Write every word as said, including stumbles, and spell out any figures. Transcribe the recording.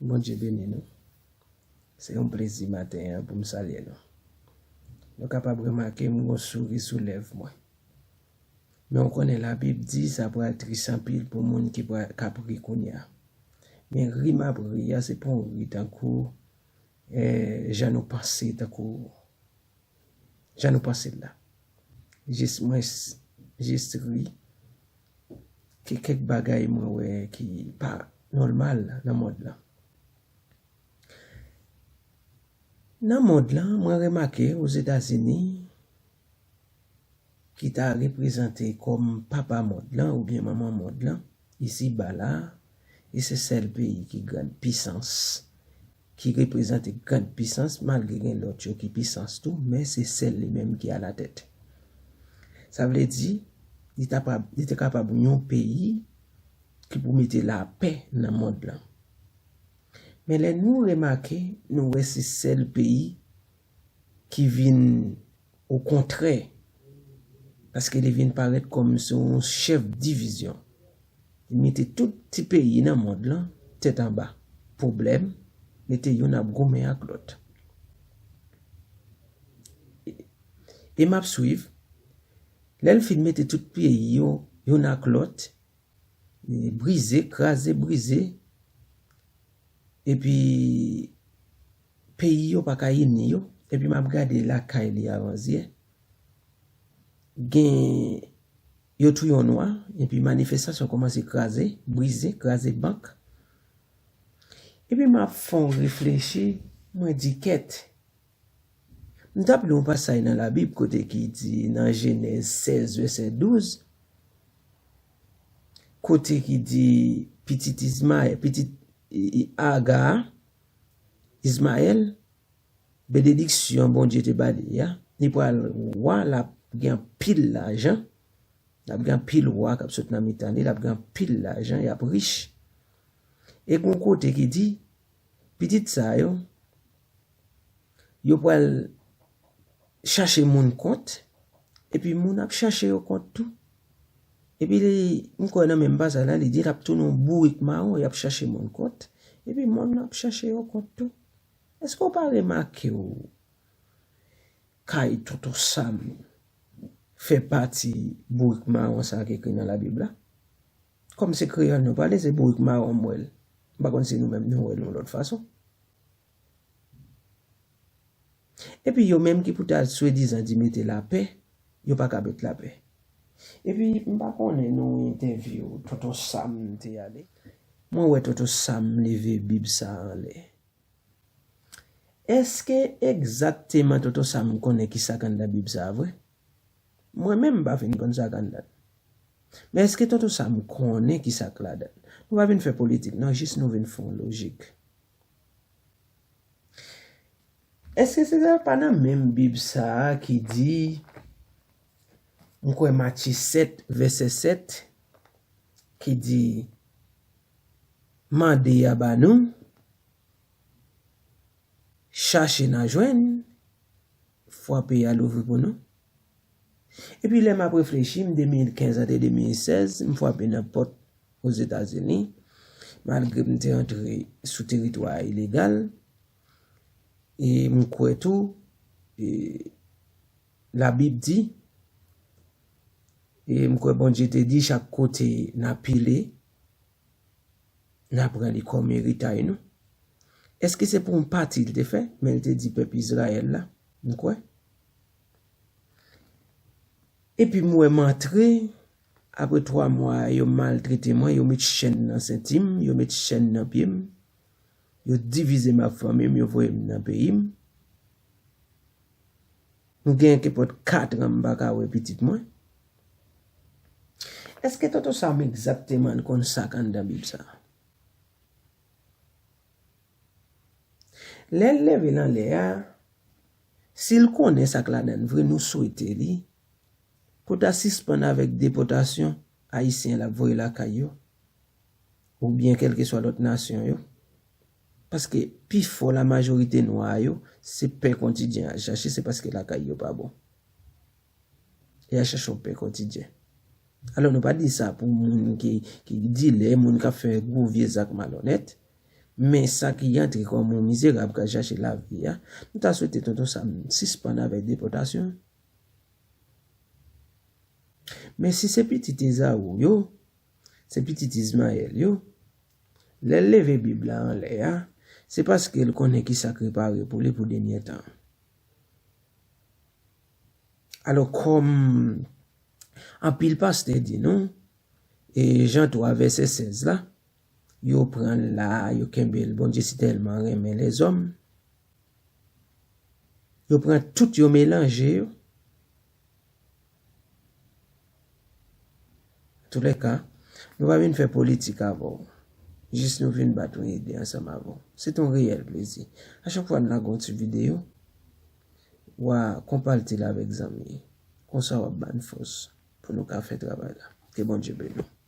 Bondye beni nou. Se yon plezi maten an pou m salye nou. Nou kapab remake m gon souri sou lèv mwen. Men w konnen Labib di sa pral tris anpil pou moun ki pral, k ap ri kounye a. Men ri m ap ri a, se pa yon ri tankou, eh, jan nou panse, tankou jan nou panse l la. Jis mwen s-, jis ri ke kèk bagay mwen wè ki pa nòmal nan mond lan. Nan mond lan, mwen remake Ozetazini, ki ta reprezante kòm papa mond lan oubyen manman mond lan, isiba la, e se sèl peyi ki grann pisans, ki reprezante grann pisans, malgre gen lòt yo ki pisans tou, men se sèl li menm ki alatèt. Sa vle di, li ta pa, li te kapab yon peyi ki pou mete lapè nan mond lan. Men lè nou remake, nou wè se sèl peyi ki vin okontrè, paske li vin parèt kòm se yon chèf divizyon. Li mete tout ti peyi nan mond lan tèt anba. Pwoblèm, mete youn ap goumen ak lòt. E, e m ap swiv. Lè l fin mete tout peyi yo, youn ak lòt, e, brize, kraze, brize, epi peyi yo pa ka ini yo, epi m ap gade lakay li avan zyè. Gen, yo touye yon nwa, epi manifestasyon kòmanse kraze, brize, kraze bank. Epi m ap fè yon reflechi, mwen di, kèt, m t ap li yon pasaj nan Labib kote ki di nan Jenèz sèz vèsè douz, kote ki di pitit Izmayèl, pitit, e, e, Aga a, Izmayèl, benediksyon Bondye te ba li a, li pral wa, l ap gen anpil lajan, l ap gen anpil wa k ap sot nan mitan li, l ap gen anpil lajan, y ap rich. E gen yon kote ki di, pitit sa yo, yo pral chache moun kont, epi moun ap chache yo kont tou. Epi li, m kwè nan menm pasaj la, li di l ap tounen yon bourik mawon, y ap chache moun kont, epi moun ap chache yo kont tou. Èske w pa remake w kay Tonton Sam fè pati bourik mawon sa a ki ekri nan Labib la? Kòm se kreyòl nou pale, se bourik mawon m wè l. M pa konn si nou menm nou wè l yon lòt fason. Epi yo menm ki pou ta swadizan di mete lapè, yo pa ka met lapè. Epi m pa konnen nan yon entèvyou Tonton Sam te ale. Mwen wè Tonton Sam leve Bib sa a anlè. Èske egzakteman Tonton Sam konnen ki sa k anndan Bib sa a vre? Mwen menm m pa fin konn sa k anndan l. Men èske Tonton Sam konnen ki sa k ladan l? Nou pa vin fè politik, non, jis nou vin fè yon lojik. Èske se pa nan menm Bib sa a ki di, m kwè Matye sèt, vèsè sèt, ki di, mande, y a ba nou, chache, n a jwenn, frape, y a louvri pou nou? Epi lè m ap reflechi, m de mil kenz ante de mil sèz, m frape nan pòt Ozetazini, malgre m te antre sou teritwa ilegal, e m kwè tou, e Labib di, e m kwè Bondye te di, chak kote n a pile, n a pran li kòm eritay nou. Èske se pou yon pati l te fè, men l te di pèp Izrayèl la, m kwè? Epi m wè m antre, apre twa mwa, yo maltrete mwen, yo met chèn nan senti m, yo met chèn nan pye m, yo divize m ak fanmi m, yo voye m nan peyi m. M gen kenpòt kat an m pa ka wè pitit mwen. Èske Tonton Sam egzakteman l konn sa k anndan Bib sa a? Lè l leve l anlè a, si l konnen sa k ladan l vre, nou swete li pou ta sispann avèk depòtasyon Ayisyen l ap voye lakay yo, oubyen kèlkeswa lòt nasyon yo. Paske pifò lamajorite nwa yo, se pen kotidyen y al chache, se paske lakay yo pa bon. Y al chache yon pen kotidyen. Alò, nou pa di sa pou moun ki, ki dilè, moun k ap fè gwo vye zak malonèt. Men sa ki antre kòm yon mizerab k al chache lavi a, nou ta swete tonton Sam sispann avèk depòtasyon. Men si se pitit Ezaou yo, se pitit Izmayèl yo, lè l leve Bib la anlè a, se paske l konnen ki sa k prepare pou li pou dènye tan. Alò, kòm anpil pastè di nou, e Jan twa vèsè sèz la, yo pran l la, yo kenbe l, Bondye si tèlman renmen lèzòm, yo pran tout yo melanje yo. Antoulèka, nou pa vin fè politik avè w. Jis nou vin bat yon ide ansanm avè w. Se t yon reyèl plezi. A chak fwa n lage yon ti videyo, w a konpalte l avèk zanmi. Konsa w ap ban n fòs pou nou ka fè travay la. Ke Bondye beni w.